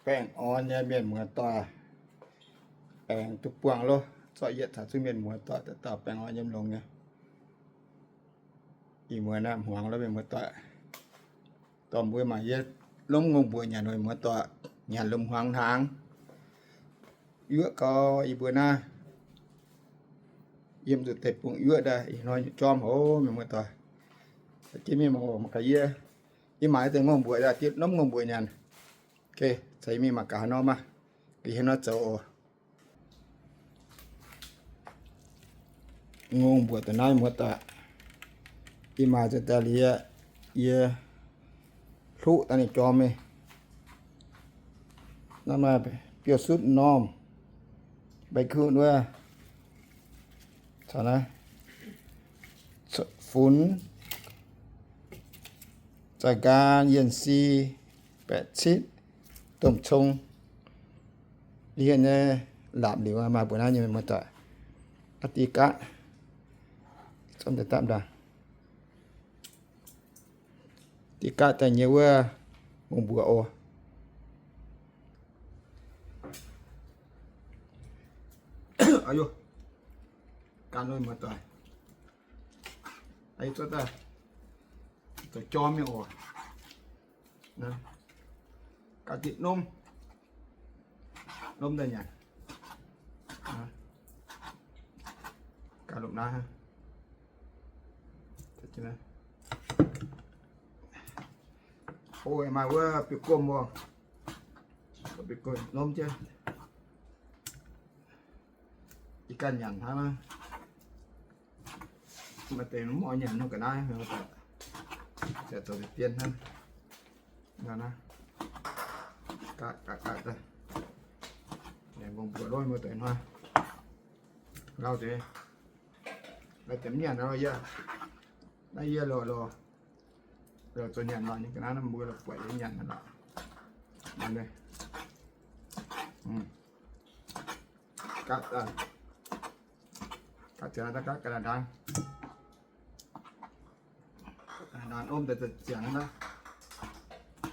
Baengh orn nyei mienh muoz-doic, aengx duqv buangh loh, zorqv yietv caux zuqc mienh muoz-doic dauh dauh baengh orn yiem longx nyei. Ih muonz naaiv hmuangx loh mienh muoz-doic, dorh mbuo mangc yie lomv ngongh mbuoqc nyanc, mienh muoz-doic, nyanc lomh hmuangx hnaangx. Yuoqv gau, yie mbuo naaiv yiem zuqc deic-bung yuoqv daaih, ih hnoi jorm haic mienh muoz-doic. Jiex mingh mangc oc, mangc gaax yie, yie maaiz deix ngongh mbuoqc daaih, lomv ngongh mbuoqc nyanc. Ceix mingh mangc gaax haaix nor maah. Ga'hlen nor zoux oc. Ngongh mbuoqc daaih naaiv muoz-doic, yie maaiz zuqc daaih liuz, yie hluqv daaih ninh jorm mingh. Naaiv maaih biouv-sutv normh, mbaix kuv wuov, caux naaiv funx, zaih nqaan, yienh si, baeqc citv, domh cong. Liuz nyei laapc liuz maaih mbuo naaiv nyei muoz-doic, aa, diqv gaatv, zorqv daaih dapv ndaangc. Diqv gaatv daaih nyei wuov ngongh mbuoqc oc. Gan muoz-doic, zorqv daaih, zoux jorm nyei oc. Gaax diqc nomv, nomv daaih nyanc. Gaax lomh naaiv. O, maaih wuov biouv-gomh oc. Biouv-gomh nomv jienv. Ih ganh nyanc hnangv naaiv. Maaih deix mv oix nyanc nor ga'naaiv, ziouc zoux deix dien hnangv. Nor naaiv, gaatv gaatv gaatv daaih. Ngongh mbuoqc lov muoz-doic hnoi. Lauh deix, lauh deix mv nyanc nor yie, naaiv yie lorz lorz, lorz zoux nyanc lorz nyei ga'naaiv, mbuo lorz buatc yie nyanc lorz. Gaatv, gaatv ziangx daaih gaatv ga'naaiv ndaang. Naaiv ov daaih ziangx naaiv,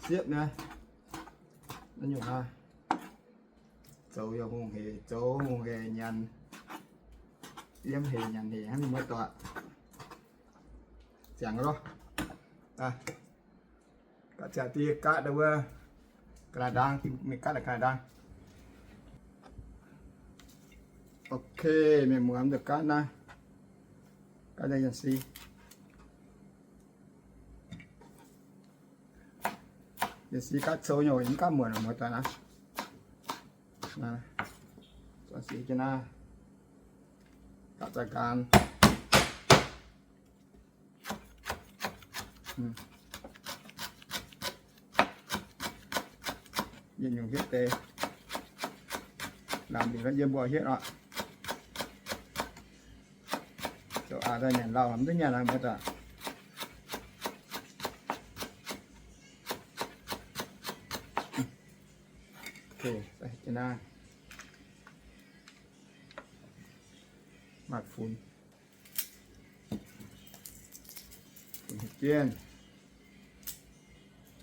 siepv nyei. Naaiv nyungc naaiv, zoux yaac hungh hec, zoux hungh hec nyanc, yiem hec nyanc hec hnangv ninh muoz-doic. Ziangx loh. Gaatv ziangx diqv gaatv wuov ga'naaiv ndaang, mingh gaatv ga'naaiv ndaang. Ok, mienh muoz, mv deix gaatv naaiv, gaatv naaiv yienh si. Yienh si gaatv cou nyei, mv gaatv muonc muoz-doic naaiv. Gaatv zaih nqaan. Yietc nyungc hietv deix. Laamc liuz yiem mbuo hietv oc. Zoux aqc daaih nyanc lauh mv duqv nyanc aqv muoz-doic. Ok, maaih funx. Funx jienv.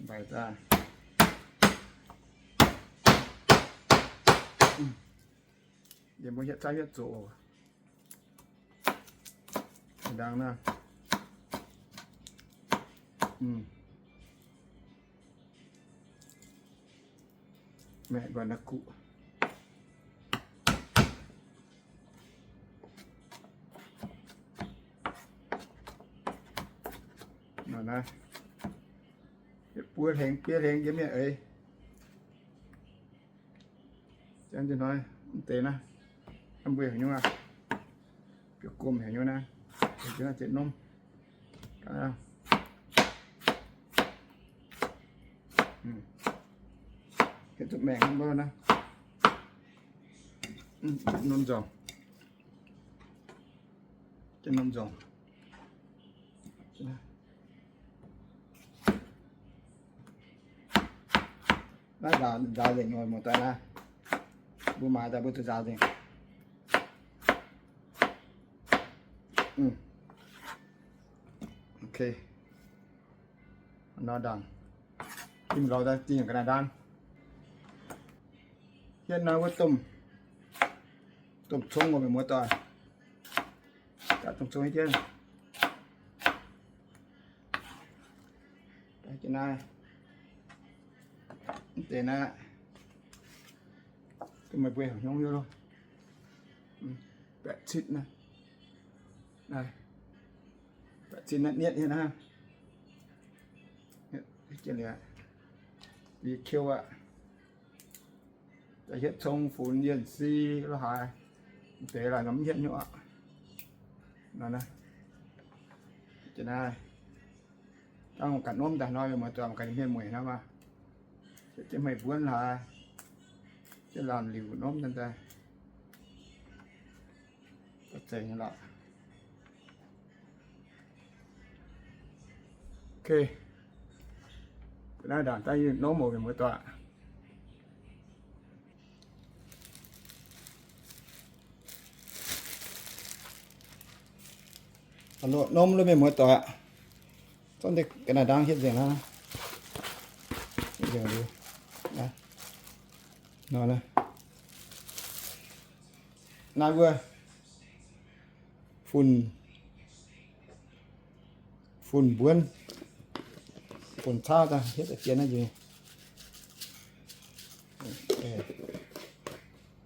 Mbaix daaih. Yie mbuo hietv zauv hietv zoqc. Ndaang naaiv. Maeqv nqoi naaiv kuv. Nor naaiv, buo hlengx, biei hlengx yiem mienh eix. Janx deix hnoi mv deix naaiv, mbuo heuc nyungc aqv. Biouv-gomh heuc nyungc naaiv, heuc jienv naaiv ziepc norm. Hietv duqv maengh hnangv mbuo naaiv. Norm nzorngc. Jienv norm nzorngc. Naaiv nzaaux nzengc nyei muoz-doic naaiv. Mbuo maaiz daaih mbuo zuqc nzaaux nzengc. Ok. Nor ndaangc. Tim lorz daaih dingh ga'naaiv ndaang. Hietv naaiv wuov domh, domh cong oc, mienh muoz-doic. Jaav domh cong hietv jienv. Daaih jienv naaiv. Mv deix naaiv, duqv meih mbuo hnyouv hiuv loh. Baeqc citv naaiv. Baeqc citv naaiv nietv nyei naaiv. Liuz, liuz aqv. Daaih hietv cong funx yienh si lo haaix, mv deix laaix nor mv hietv nyei aqv. Nor naaiv, dangh ganh norm daaih nor, mienh muoz-doic, ganh mienh mueic nor maah. Jienv meih mbuonv haaix, jienv laanh liuc norm daaih. Ok, naaiv ndaangc daaih norm oc, mienh muoz-doic. Norm loh, mienh muoz-doic. Zorqv ga'naaiv ndaangc hietv nzengc aqv. Nzengc liuz, nor naaiv, naaiv wuov funx, funx mbuonv, funx cauv daaih hietv deix dien naaiv nzengc.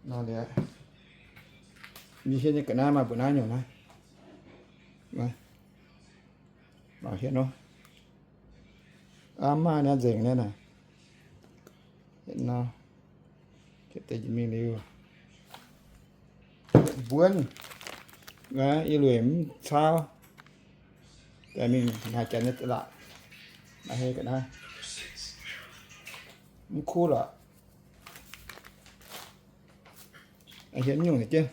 Nor liuz, yie hietv nyei ga'naaiv maaih mbu'naaiv nyungc naaiv. Mangc hietv nor. Aav, maaih naaiv nzengc naaiv naaic. Hietv nor, hietv deix mingh liuz, mbuonv, yie lueic mv cauv, daaih mingh haaix janx nyei da'laatc. Naaiv hei ga'naaiv mv kuv lorqc. Hietv nyungc jienv,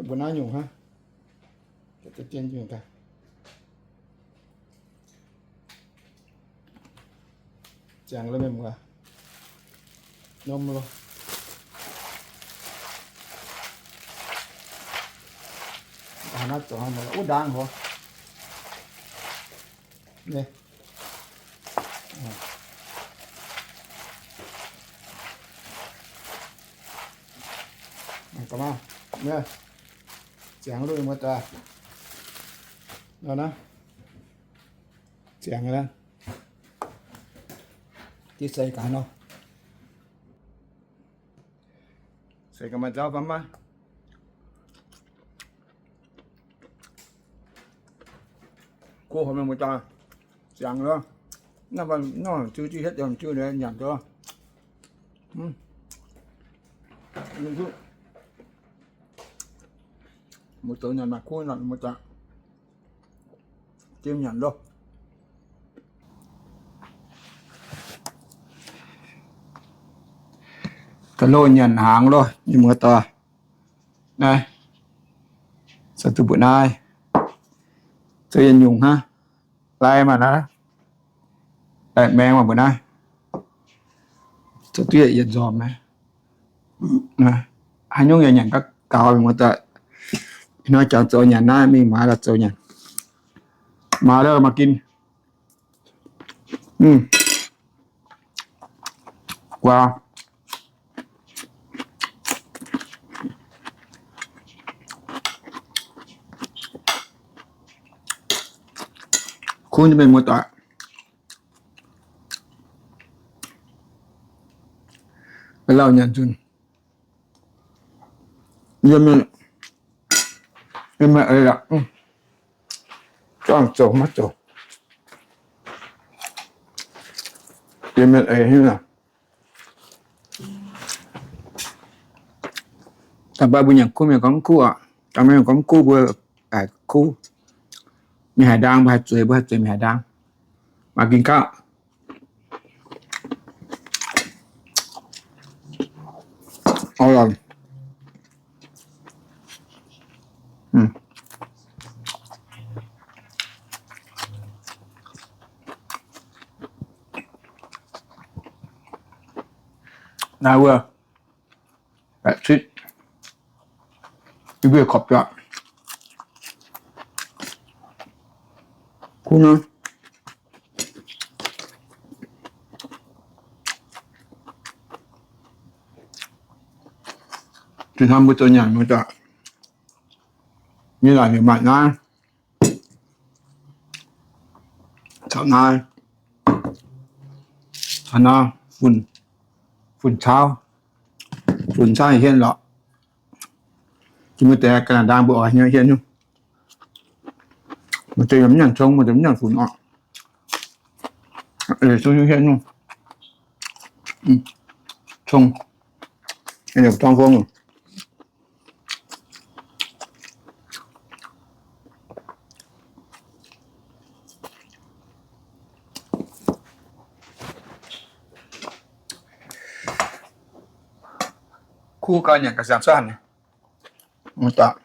mbu'naaiv nyungc hnangv. Ziangx lo mienh muoz, norm lo. Naaiv zoux wuov ndaangc hov. Ziangx lo mienh muoz-doic. Nor naaiv, ziangx naaiv, div seix gaax nor. Seix gaax maaih nzauv fai maiv? Kuv horpc mienh muoz-doic, ziangx loh. Naaiv, naaiv ziu jienv hietv, ziu nyanc duqv. Muoz-doic nyanc maaih kuv nor, muoz-doic, ziu nyanc loh. Ga'loh nyanc hnaangx loh, mienh muoz-doic. Naaiv, zoux duqv mbu'naaiv, zoux yietc nyungc hnangv. Lai maaih naaiv, lai maeng maaih mbu'naaiv, zoux duqv yietc nzormc naaiv. Haaix nyungc yaac nyanc gauh gaux, mienh muoz-doic. Ih hnoi jangx zoux nyanc naaiv, mingh maaiz la'zoux nyanc. Maaiz la'maah gin. Guaax. Kuv nyei mienh muoz-doic. Lauh nyanc nzunc. Yie mienh, yie mienh eix aqv. Zorqv zoux maiv zoux. Yie mienh eix hiuv naaic. Da'faanh mbuo nyanc kuv, mienh gorngv mv kuv oc. Da'faanh mienh gorngv mv kuv, mbuo haiz kuv. Mienh haiz ndaang, mbuo haih zueiz, mbuo haih zueiz mienh haiz ndaang. Maaih gin gauh. Naaiv wuov, baeqc citv, i buo korv-biauv. Kuv nor. Ih hnoi mbuo zoux nyanc mbuo daaih, nyei laaic liuz maaih naaiv, caux naaiv, caux naaiv, fun, fun cauv, fun cauv hienv lorqc. Jiex mbuo deix ga'naaiv ndaang mbuo oix nyei hienv nyungc. Maaih deix mv nyanc cong, maaih deix mv nyanc funx orqc. Zungv hienv nyungc. Cong, torngv fong. Kuv gau nyanc ga'siangx cuotv haic.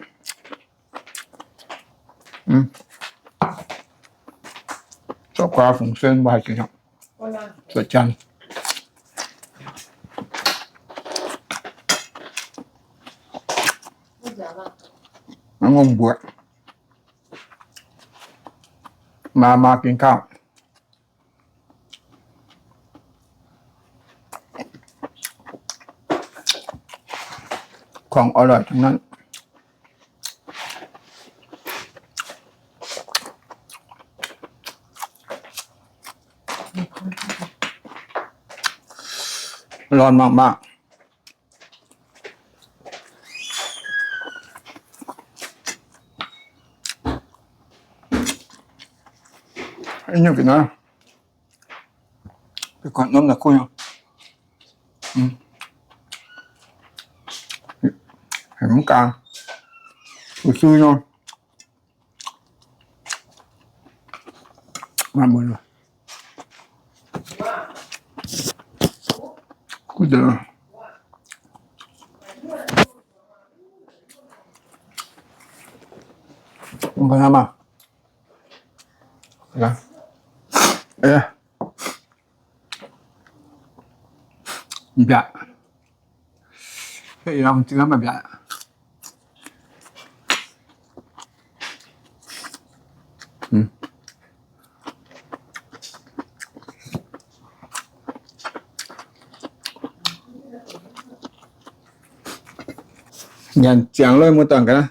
Zorqv guaax fungx sen mbuo haih jiex, zorqv janx. Ngongh mbuoqc, maa maa gengh kauv. Korngx อร่อย taux naaiv. Lorn mangc maah! Nyungc ga'naaiv, gorngv norm naaic kuv nyei, hemx mv gaang, sui sui nor. Mbiaatc. Nyanc ziangx lorqc, muoz-doic gaax.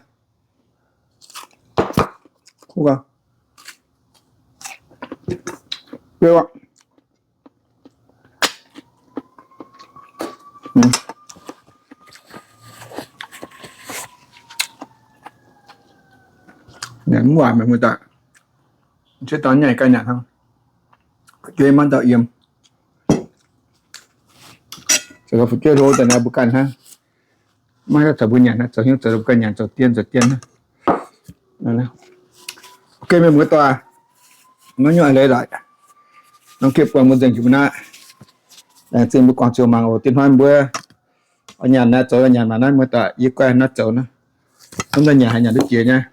Nyanc mv waaic meih muoz-doic. Cietv dauh nyanc ganh nyanc hnangv. Fu'jueiv maiv dauh yiem. Zoux fu'jueiv hlo daaih naaiv mbuo ganh hnangv. Maiv haih zoux mbuo nyanc hnangv, zoux hnyouv zoux mbuo ganh nyanc, zoux dien zoux dien hnangv. Ok, meih muoz-doic, maiv nyungc leiz-latc, norm gepv buangh mbuo nzengc jiex mbuo naaiv. Laengz zingh mbuo guangc ziouc mangc oc. Diev hnoi mbuo oix nyanc naaiv zoux, nyanc mangc naaiv muoz-doic, yie guai naaiv zoux naaiv. Hnamv daaih nyanc haiz nyanc duqv jiex nyei.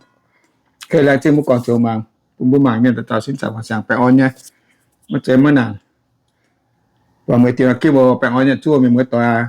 Ok, laengz zingh mbuo guangc ziouc mangc, bun mbuo mangc mienh dauh dauh sin zaangc guangc siangx baengh orn nyei. Maiv zeiz maiv nangc. Buangh meih diex gipv oc, baengh orn nyei zuov mienh muoz-doic.